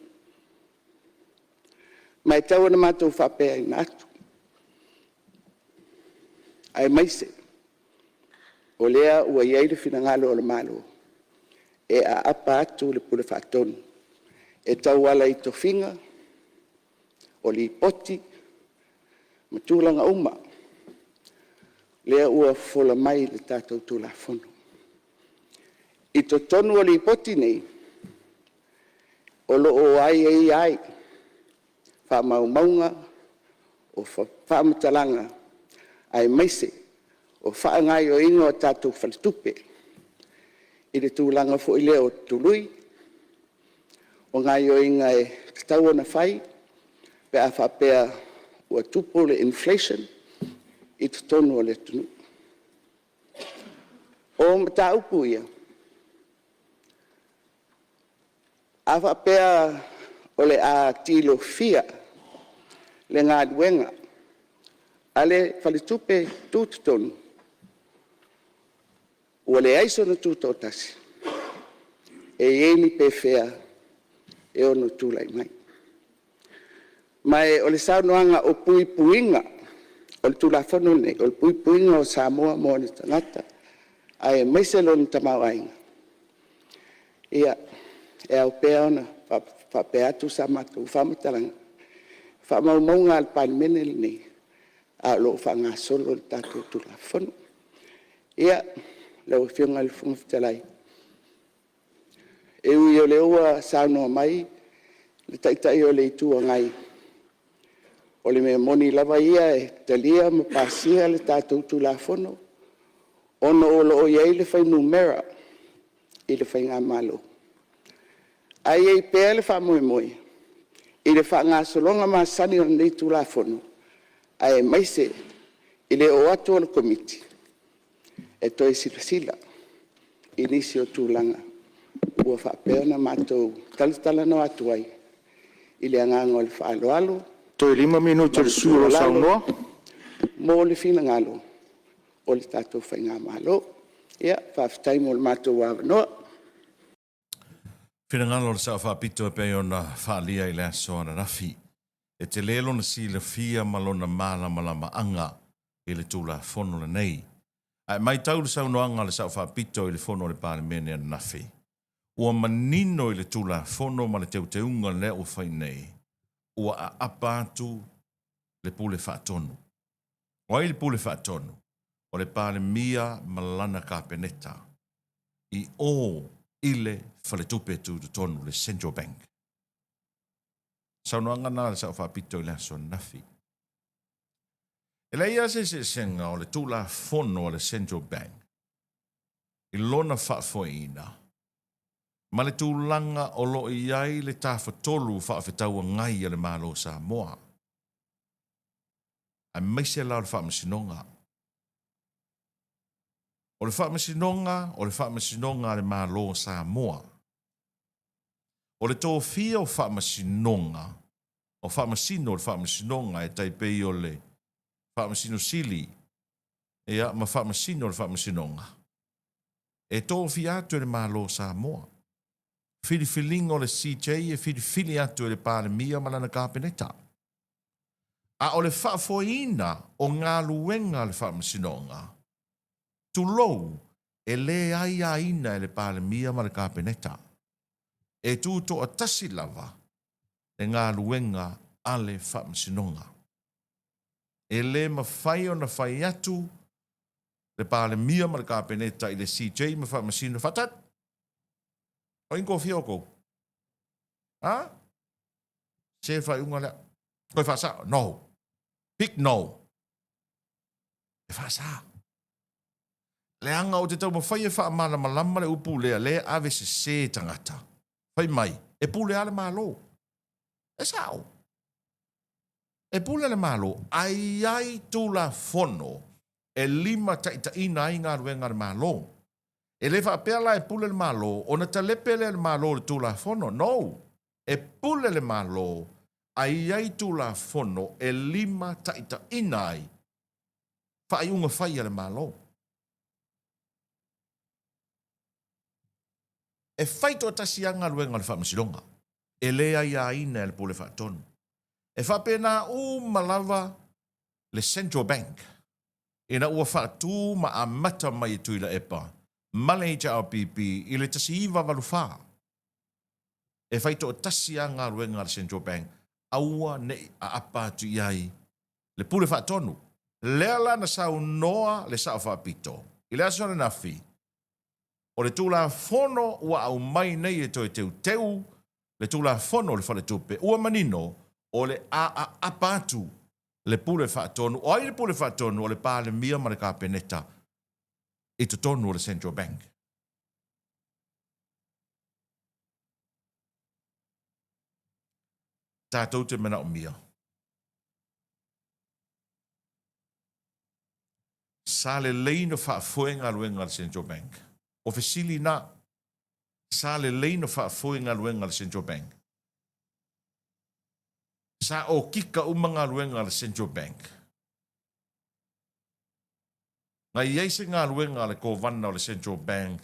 Ma e tau ina matou faapena atu, aemaise o lea ua i ai le finagalo o le Malo e aapa atu le Pule Faatonu e tauala i tofiga, o lipoti ma tulaga uma lea ua fofola mai i le tatou Tulafono. I totonu o Lipoti nei, o lo o aiaia ai faamaumauga o faamatalaga aemaise o faagaoioiga o tatou faletupe i le tulaga foi lea o tului, o gaoioiga e tatau ona fai pe a faapea ua tupu le inflation i totonu o le atunuu. O mataupu ia, a faapea o le a tilofia le galuega a le Faletupe Tutotonu, ua leai sona tutoatasi, e i ai ni pefea e ono tulai mai. Ma o le saunoaga o puipuiga O le Tulafono lenei, o le puipuiga o Samoa ma ona tagata aemaise lona tamaoaiga, ia, e ao pea ona faapea atu sa matou faamatalaga, o faamaumauga a le Palemene lenei, a o lo o faagasolo le tatou Tulafono. Ia, lau Afioga i le Fofoga Fetalai, e ui o lea ua saunoa mai le Taitai o le Itu Agai, o le mea moni lava ia e talia ma pasia le tatou Tulafono ona o lo o i ai le fuainumera i le faigamalo. Ae i ai pea le faamoemoe i le faagasologa masani o lenei Tulafono, aemaise i le oo atu o le Komiti e toe silasila i nisi o tulaga ua faapea ona matou talatalanoa atu ai i le agaga o le faaaloalo Toe 5 minute ma o le le sui usufono o lo o tuualalo saunoa. mo le finagalo o le tatou faigamalo. Ia, faafetai mo le matou avanoa. Finagalo o le Sao Faapito e pei ona faaalia i le aso ananafi. E tele lona silafia ma lona malamalamaaga i le Tulafono lenei. Ae matau le saunoaga a le Sao Faapito i le Fono a le Palemene ananafi, ua manino i le Tulafono ma le teuteuga lea ua fai nei, ua aapa atu le Pule Faatonu. O ai le Pule Faatonu? O le Palemia ma lana Kapeneta i o i le Faletupe Tutotonu, le Central Bank. Saunoaga na a le Sao Faapito i le aso ananafi. E leai lava se eseesega o le Tulafono a le Central Bank i lona faafoeina ma le tulaga o lo o i ai le Tafatolu Faafetauagai a le Malo o Samoa, aemaise la o le Faamasinoga. O le Faamasinoga o le Faamasinoga a le Malo o Samoa. O le tofia o Faamasinoga, o Faamasino o le Faamasinoga e tai pei o le Faamasino Sili ia ma Faamasino o le Faamasinoga, e tofia atu e le Malo o Samoa. Filifiliga o le CJ e filifili atu e le Palemia ma lana Kapeneta. A o le faafoeina o galuega a le Faamasinoga, tulou, e le aiaina e le Palemia ma le Kapeneta. E tutoatasi lava le galuega a le Faamasinoga. E le mafai ona fai atu le Palemia ma le Kapeneta i le CJ ma Faamasino, Faatali! O ai na tofia outou? A? Se le faaiuga lea. Toe faasao? No. Big no. E faasa. Leaga ou te taumafai e faamalamalama le upu lea, lea e ave sese tagata. Fai mai, e pule lava le Malo. E sao. E pule le Malo, ae i ai Tulafono e limataitaiina ai galuega a le Malo. E le faapea la e pule le Malo ona talepe lea e le Malo i le Tulafono. No! E pule le Malo ae i ai Tulafono e limataitaiina ai faaiuga fai a le Malo. E fai toatasi lava galuega a le Faamasinoga, e le aiaina e le Pule Faatonu. E faapena uma lava le Central Bank ina ua faatu ma amata mai e Tuilaepa ma le HRPP i le 1984. E fai toatasi lava galuega a le Central Bank, aua ne i aapa atu i ai le Pule Faatonu. Lea la na saunoa le Sao Faapito i le aso ananafi, o le Tulafono ua aumai nei e toe teuteu le Tulafono o le Faletupe, ua manino o le a aapa atu le Pule Faatonu. O ai le Pule Faatonu? O le Palemia ma le Kapeneta i totonu o le Central Bank. Tatou te manaomia sa lelei na faafoe galuega a le Central Bank. O fesili na, sa lelei na faafoe galuega a le Central Bank? Sa okika uma galuega a le Central Bank? Na i ai se galuega a le Kovana o le Central Bank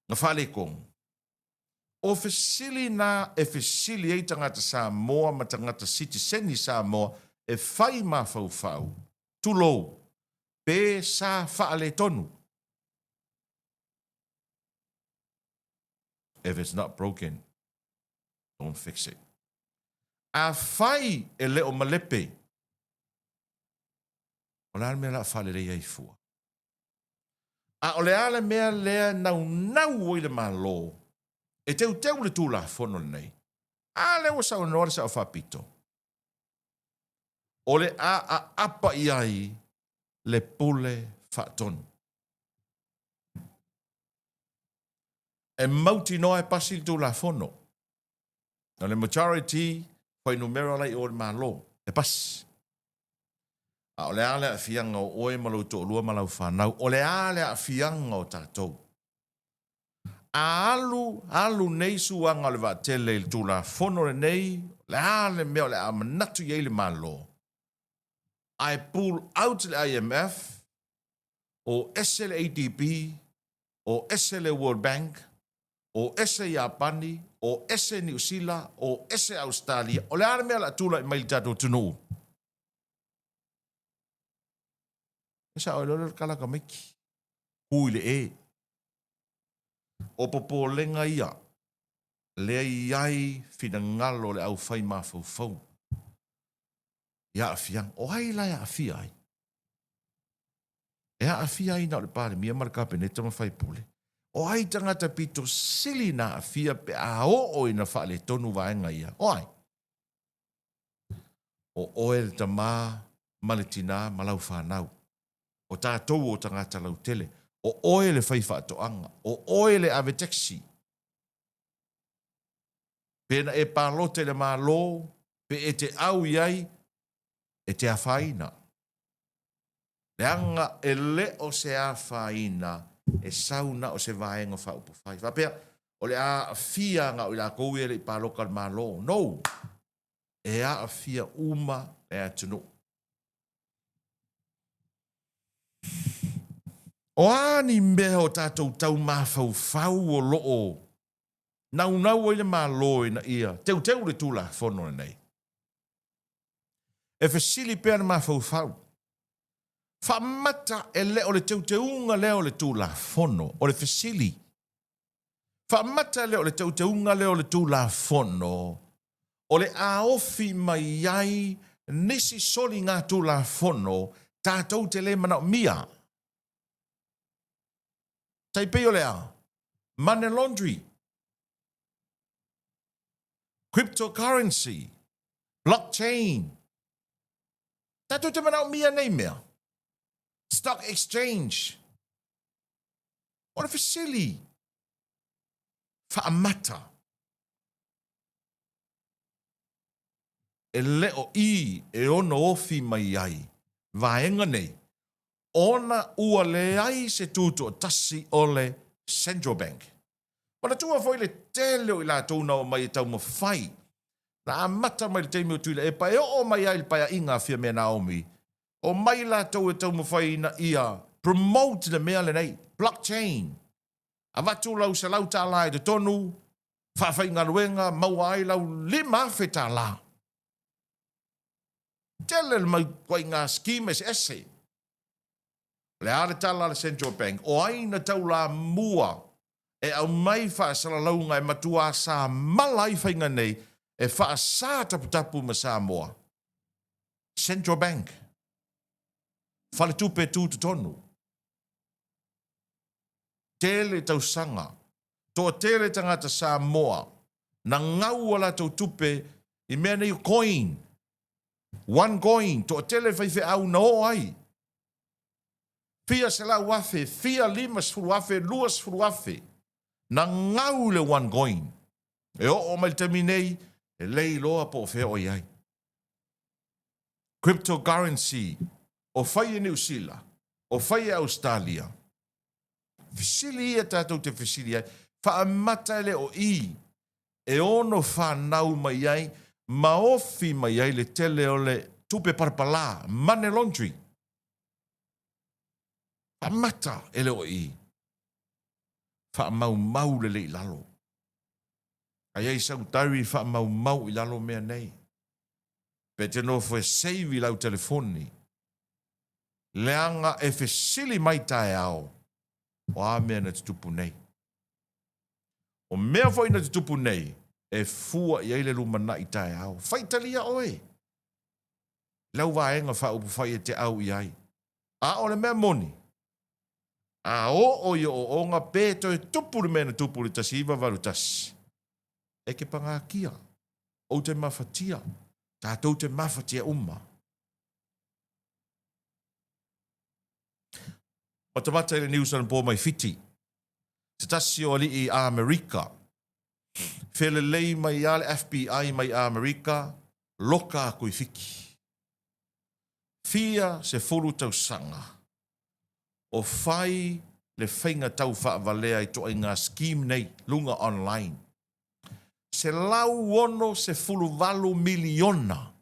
na faaletonu? O fesili na e fesili ai tagata Samoa ma tagata sitiseni Samoa e fai mafaufau. Tulou, pe sa faaletonu. If it's not broken, don't fix it. Afai e le o malepe, o le a le mea o le a faaleleia ai fua? A o le a le mea lea e naunau ai le Malo e teuteu le Tulafono lenei? A lea ua saunoa le Sao Faapito, o le a aapa i ai le Pule Faatonu. E mautinoa e pasi le Tulafono. O le majority fuainumera la i o i le Malo, e pasi. A o le a le aafiaga o oe ma lou toalua ma lau fanau? O le a le aafiaga o tatou? A alu, alu nei suaga o le vaatele i le Tulafono lenei, o le a le mea o le a manatu i ai le Malo? Ae pull out le IMF, o ese le ADB, o ese le World Bank, o ese Iapani, o ese Niu Sila, o ese Ausetalia. O le a le mea o le a tulai mai i le tatou atunuu? E sao ai loa lea o le tala a tamaiti, tu i le e. O popolega ia lea e i ai finagalo o le aufai mafaufau i aafiaga. O ai la e aafia ai? E aafia ai na o le Palemia ma le Kapeneta ma faipule. O ai tagata pito sili na aafia pe a oo ina faaletonu vaega ia? O ai? O oe le tama ma le tina ma lau fanau. O tatou o tagata lautele. O oe le faifaatoaga. O oe le ave taxi. Pe na e palota i le Malo, pe e te au i ai, e te afaina. Leaga e le o se afaina e sau na o se vaega faaupufai. Faapea, o le a aafia na o i latou ia e le i palota i le Malo. No! E aafia uma le atunuu. O a ni mea o tatou tau mafaufau o lo o naunau ai le Malo ina ia teuteu le Tulafono lenei? E fesili pea le mafaufau, Faamata e le o le teuteuga lea o le Tulafono? O le fesili, Faamata e le o le teuteuga lea o le Tulafono o le a ofi mai ai nisi soligatulafono tatou te le manaomia? Tai pei o le a? Money laundry, cryptocurrency, blockchain. Tatou te manaomia nei mea. Stock exchange. O le fesili faamata e le o i e ono ofi mai ai vaega nei ona ua leai se tutoatasi o le Central Bank. Manatua foi le tele o i latou na omai e taumafai, na amata mai i le taimi o Tuilaepa e oo mai ai i le paeaiga a Fiamē Naomi, omai latou e taumafai ina ia promote le mea lenei, blockchain. Avatu lau $100 i totonu, faafaigaluega, maua ai lau $5,000. Tele le mau ituaiga scheme eseese. O le a le tala a le Central Bank? O ai na taulamua e aumai faasalalauga e matuā samala ai faiga nei e faasa taputapu ma Samoa? Central Bank. Faletupe Tutotonu. Tele tausaga, toatele tagata Samoa na gau a latou tupe i mea nei o coin. One coin, toatele faifeau na o ai. Fia 100,000, fia 50,000, 20,000 na gau le one coin. E oo mai le taimi nei, e le iloa po o fea o i ai. Cryptocurrency, o fai e Niu Sila, o fai e Ausetalia. Fesili ia tatou te fesili ai, faamata e le o i e ono fanau mai ai ma ofi mai ai le tele o le tupe palapala, money laundry. Faamata e le o i. Faamaumau lelei i lalo. A i ai sau diary faamaumau i lalo mea nei. Pe te nofo e save i lau telefoni. Leaga e fesili mai taeao, o a mea na tutupu nei? O mea foi na tutupu nei, e fua i ai le lumanai taeao. Faitalia oe lau vaega faaupufai e te au i ai. A o le mea moni, a oo i ooooga pe toe tupu le mea na tupu i le 1981, e te pagatia, ou te mafatia, tatou te mafatia uma. Matamata i le news anapo mai Fiti, se tasi o alii Amerika, felelei mai a le FBI mai Amerika, loka atu i Fiti. Fia 10 tausaga o fai le faiga tau faavalea i toaiga scheme nei luga online. 168 miliona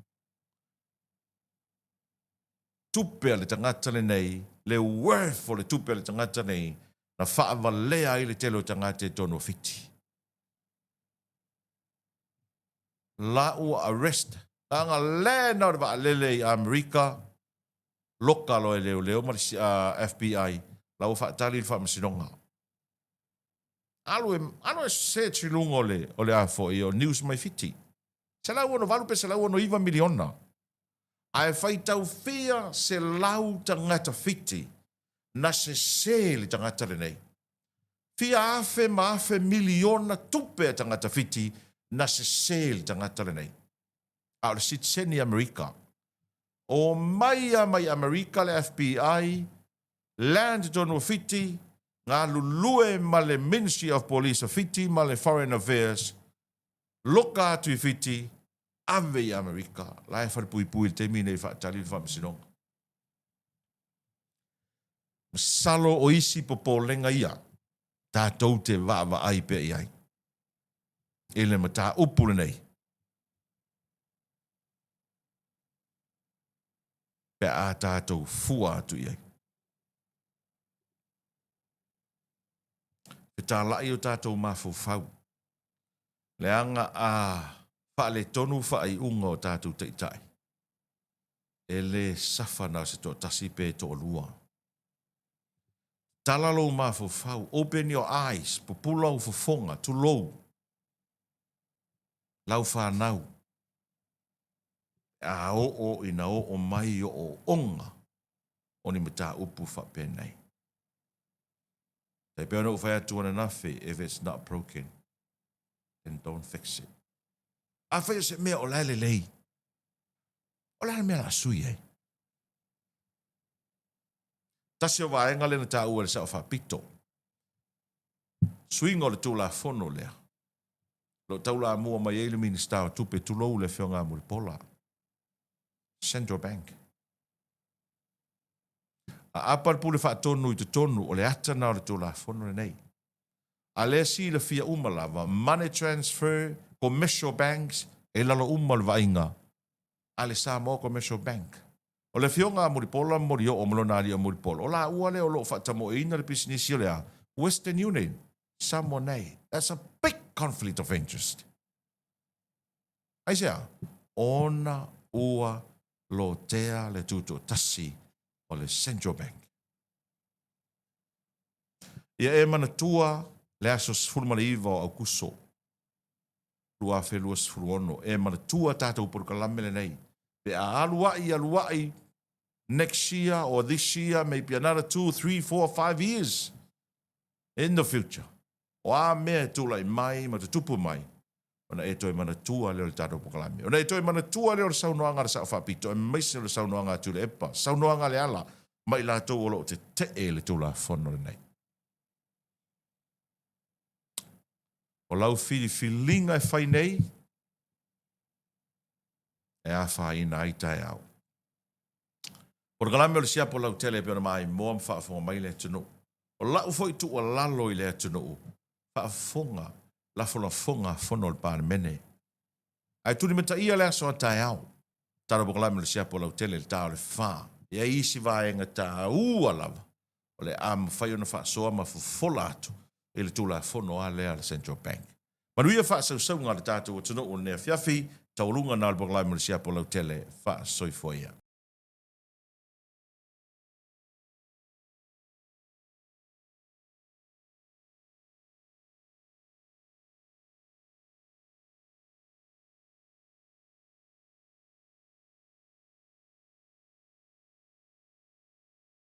tupe a le tagata lenei, le worth o le tupe a le tagata nei na faavalea ai le tele o tagata i totonu o Fiti. La ua arrest, leaga lena o le vaalele i Amerika, loka loa e leoleo ma le FBI, la ua faatali le faamasinoga. Alu e, alu e search i luga o le, o le a foi, o news mai Fiti. 168 pe 169 miliona. Ae faitau fia 100 tagata Fiti na sese le tagata lenei. Fia afe ma afe miliona tupe a tagata Fiti na sese le tagata lenei. A o le sitiseni Amerika. Omai a mai Amerika le FBI, land totonu o Fiti, galulue ma le Ministry of Police o Fiti ma le Foreign Affairs, loka atu i Fiti, ave i Amerika, la e falepuipui i le taimi nei e faatali le faamasinoga. Masalo o isi popolega ia tatou te vaavaai pea i ai i le mataupu lenei pe a tatou fua atu i ai. Fetalai o tatou mafaufau, leaga a faaletonu faaiuga o tatou taitai, e le safa na o se toatasi pe toalua. Tatala lou mafaufau, open your eyes, pupula ou fofoga, tulou lau fanau, a oo ina oo mai ooooga o ni mataupu faapenei. Tai pei ona ou fai atu ananafi, if it's not broken, then don't fix it. Afai o se mea o la e lelei, o le a le mea o le a sui ai? Tasi o vaega lea na taua e le Sao Faapito, suiga o le Tulafono lea, o lo o taulamua mai ai le Minisita o Tupe, tulou le Afioga a Mulipola, Central Bank. A apa le Pule Faatonu i totonu o le ata na o le Tulafono lenei. A lea silafia uma lava, money transfer, commercial banks, e lalo uma o le vaaiga a le Samoa Commercial Bank. O le Afioga a Mulipola Molioo ma lona alii o Mulipola, o laua lea o lo o faatamoeina le pisinisi o le a? Western Union, Samoa nei. That's a big conflict of interest. Aisea? Ona ua lotea le tutoatasi o le Central Bank. Ia e manatua le aso 19 o Aukuso 2026, e manatua tatou polokalame lenei pe a alua'i alua'i next year or this year, maybe another 2, 3, 4, 5 years in the future. O a mea e tulai mai ma tutupu mai, ona e toe manatua lea o le tatou polokalame. Ona e toe manatua lea o le saunoaga a le Sao Faapito, aemaise o le saunoaga a Tuilaepa, saunoaga a Leala ma i latou o lo o tetee i le Tulafono lenei. O lau filifiliga e fai nei, e afaina ai taeao. Polokalame o le siapo lautele e pei ona maimoa ma faafofoga mai le atunuu. O lau foi tuualalo i le atunuu, faafofoga lafolafoga a fono a le Palemene. Ae tulimataia le aso a taeao, tala polokalame o le siapo lautele i le ta o le fa. E i ai isi vaega taua lava o le a mafai ona faasoa ma fofola atu i le Tulafono a lea a le Central Bank. Manuia faasausauga a le tatou atunuu i lenei afiafi, taualuga na o le polokalame o le siapo lautele, faasoifua ia.